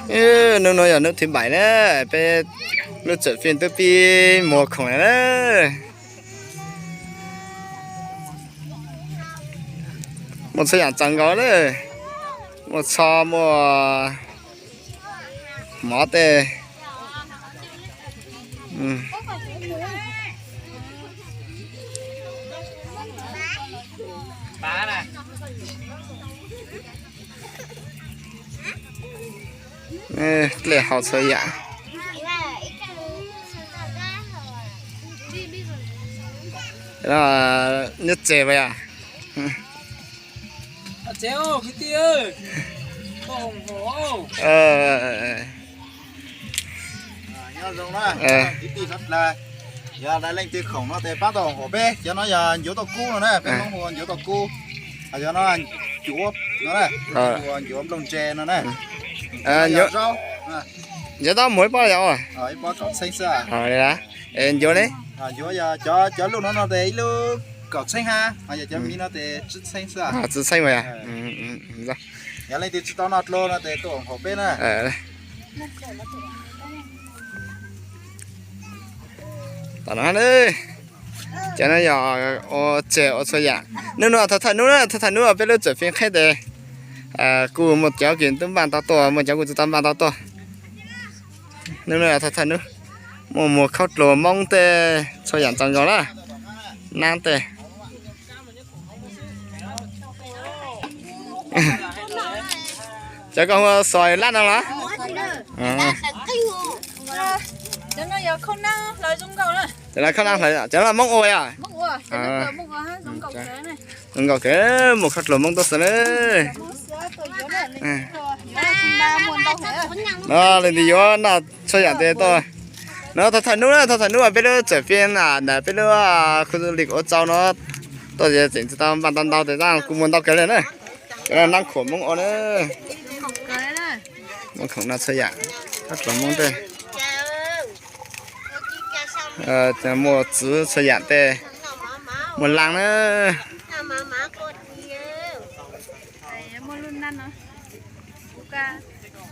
Hnub no yog hnub thứ bảy na, peb lub txawm fij twb pib muag khoom lawm na. Muaj txhua yam txaus nkaus na, muaj tsho, muaj mov tej. Dlej haus txhua yam. Nyob tsev puas yog? Yog leej twg khoom no tes pab tau hauv peb, cov no yog ncuav tauj kub no na, peb Hmoob hu ua ncuav tauj kub. Yog no cuav no na, hu ua ncuav nplooj ntse no na. Ncuav tau mus ib pob yog ib pob kaum txheeb xwb. Ncuav ne? Ncuav yog cov lub no no tes ib lub kaum txheeb hab, yog cov miv no tes tsib txheeb xwb. Tsib txheeb mas. Yog leej twg tsis tau noj dlua no tes tuaj hauv peb na. Tam no, cov no yog ua tseg ua txhua yam. Hnub no thawj thawj hnub na, thawj thawj hnub peb lub txawm fij qheb tes kuj muaj cov kws tub npaj tau tuaj, muaj cov kuj tsis tau npaj tau tuaj. Hnub no thawj thawj hnub, muaj muag khaub dluag Hmoob tej txhua yam txaus nkaus na, nab tej. Cov koj hu xois lab no los? Cov no Hmoob ua yog? Zoo nkauj kawg, muag khaub dluag Hmoob tuaj xwb na. No leej twg yuav noj txhua yam tes tuaj. No thawj thawj hnub na, thawj thawj hnub peb lub txawm fij ntawm peb lub khu du lịch ua tsau no tuaj ces tseem tsis tau npaj tau ntau tes tab kuj muag ntau kawg li na. Cov no nab khuam Hmoob ua na. Muag khoom no txhua yam, khaub dluag Hmoob tej. Muaj txwv txhua yam tej, muaj laaj na.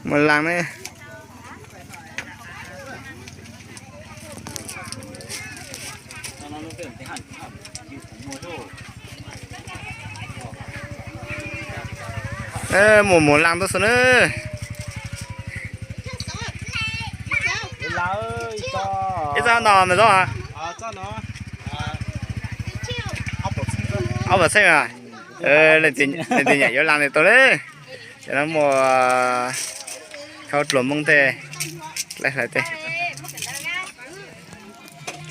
Muaj laaj ne. Muaj muag laaj tuaj xwb na. Ib txoj no ntau, ob puas txheeb a. Leej twg nyiam yuav laaj tes tuaj na. Cov no muaj khaub dluag Hmoob tej, laij hlais tej.